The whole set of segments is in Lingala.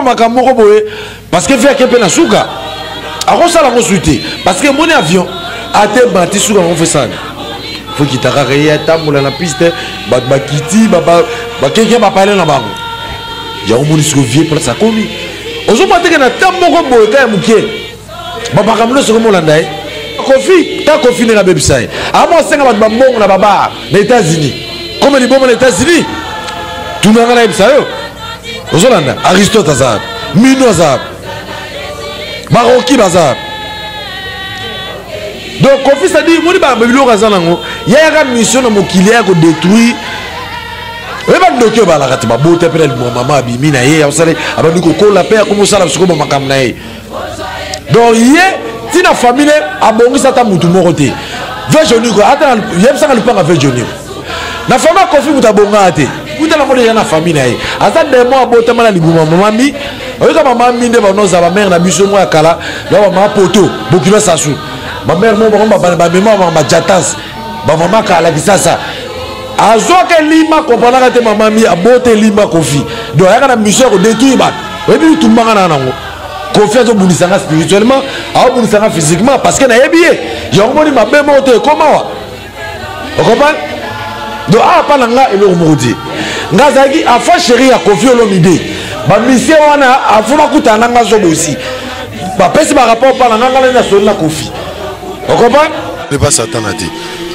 Makambo moko boye, parce que viake mpe na suka akosala yango sui te, parce que emoni avion ate mati suka yango fesani fo kita kaka ye atambola na piste, bato bakiti bakeke bapale na bango. Yango moni siko vie place akomi, ozomona teke na ta moko boye ka ya mokie, bamakambo nyonso komolanda ye. Kofi ta Kofi ndenge abebisa ye, amo asenga bato bambongo na babar na États-Unis, kome libongo na États-Unis. Tunanga nayebisa yo, ozolanda Aristote aza wapi, Mino aza wapi, baroki baza wapi? Donc Kofi, c'est-à-dire moni biloko aza nango, yayaka mission na mokili ya kodétruire. Oyeba ndoki oyo balaka te, babota mpe na libongo, mama abimi na ye, akosala, abandi kokola mpe akomi kosala sikoyo bamakambo na ye. Donc ye ntina famille abongisa ata mutu moko te. Vejoniko ata yebisaka lupanga vejoniko na famille ya Kofi, moto abongaka te kuta nango deja na famille na ye. Aza demo, abotama na libuma mama mi. Oyoka mama mi nde banoza bamare na biso moko ya kala na bamama poto bokilo sasu, bamare moko bango bamema bajatas, bamama kala Kisasa. Azwaka elima, kompranaka te, mama mi abota elima Kofi. Donc ayaka na mission ya kodétruire bato. Oyebi bitumbanga na nango, Kofi azobundisa nga spirituellement, aobundisa nga physiquement, parce que nayebi ye. Yango moni mabe moko te ekomawa, ocomprendre? Donc awa mpa na nga eloko moko te. Nga azalaki enfant chéri ya Kofi Olomide. Bamisie wana afo bakutana na nga, zobosi bapesi barapport mpa na nga, nga nani nasoli na Kofi, ocomprendre? Ne pas Satana te,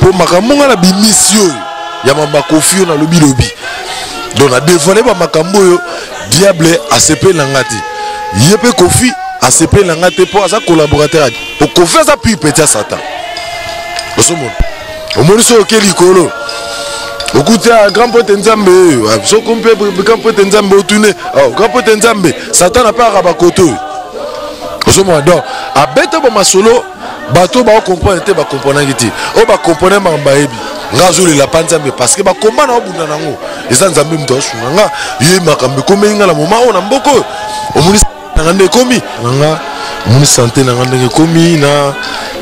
mpo makambo nga na bimisi oyo ya mama Kofi oyo nalobi lobi, donc na dévoile bamakambo oyo, diable asepeli na nga te, ye mpe Kofi asepeli na nga te, mpo aza collaborateur, po Kofi aza pire petit ya Satan. Ozomona, omoni soki oke likolo, okuti grand pote Nzambe oyo, soko mpe grand pote Nzambe otune grand pote Nzambe, Satan ape aka bakoto oyo. Ozomona, donc abeta bamasolo, bato baocomprendre te, bacomprenaki te, oyo bacomprendre makambo bayebi. Nga azolela mpa Nzambe, parce que bakomba na obunda nango eza Nzambe moto asunga nga. Ye makambo ekomeli nga na moma oyo na mboka oyo, omoni nanga nde ekomi na nga, omoni sante na nga ndenge ekomi na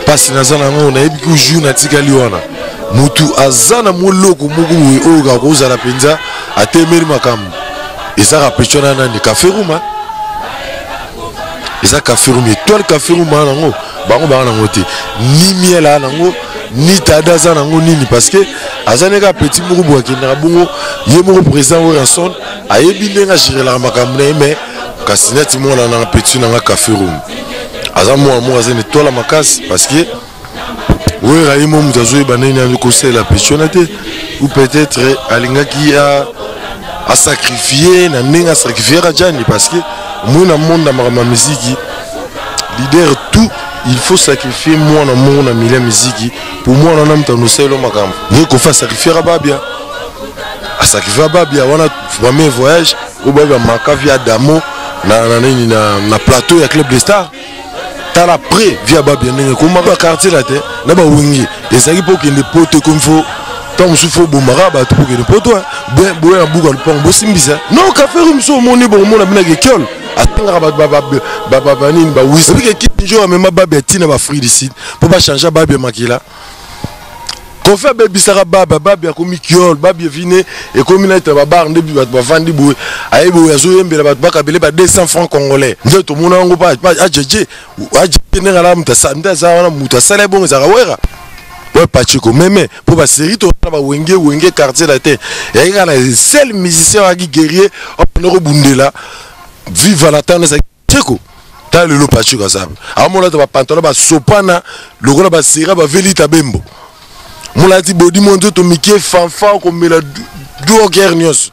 mpasi naza nango. Nayebi ku jour natikali wana, motu aza na moloko moko boye oyo kaka kozala mpenza atemeli makambo. Ezaka pecho na nani, Café Ruma, eza Café Ruma, étoile Café Ruma nango bango baa nango te, ni miel aa nango, ni tada aza nango nini, parce que aza ndenge petit moko boye akendaka bongo. Ye moko président Werrason ayebi ndenge agirelaka makambo na ye. Mais kasi neti mwana nanga, petit nanga Café Room, aza mwana moko aza na étoile makasi, parce que Wera ye mo moto azoyeba ndenge nini kosalela petit wana te, ou peut-être alingaki asacrifie na ndenge asacrifiaka Jani, parce que moi na monde na makambo ya miziki, leader tout, il faut sacrifier mwana moko na milieu ya miziki po mwana wana moto anosalela makambo. Nde Kofi asacrifiaka Babia, asacrifiaka Babia wana premier voyage oyo Babia maka via Damo na nini na plateau ya Club de Star. Tala après via Babia ndenge ekomaka quartier la te na bawenge ezalaki mpo okende poto, ekomi fo ntango mosusu fo obomaka bato mpo okende poto. Bien boya na buka lupango bosimbisa non Café Room so omoni bokomona binaka ekole atangaka bato banini bawisi bike kinjo amema Babia ntina baafrique du Sud mpo bachange Babia makila. Kofi abebisaka Babia, Babia akomi kiole, Babia evine ekomi neti na babar nde bato bavandi boye, ayebi oyo azoyembela bato bakabele ba 200 francs congolais. Nde tomona yango mpa ajeje ajeje ndenge ala moto nde aza wana, moto asala ye bongo ezalaka Wera po Pachiko meme mpo basérie to na bawenge, Wenge Quartier Latin eyaki kaka na seul musicien oyaki guerrier opende kobundela viva na ntango ezalaki Tcheko. Tala lelo Pachiko aza aomona te bapantalon basopana lokola basera bavelita bembo molati bodi mo nzoto mike fanfa komela droguere nyonso.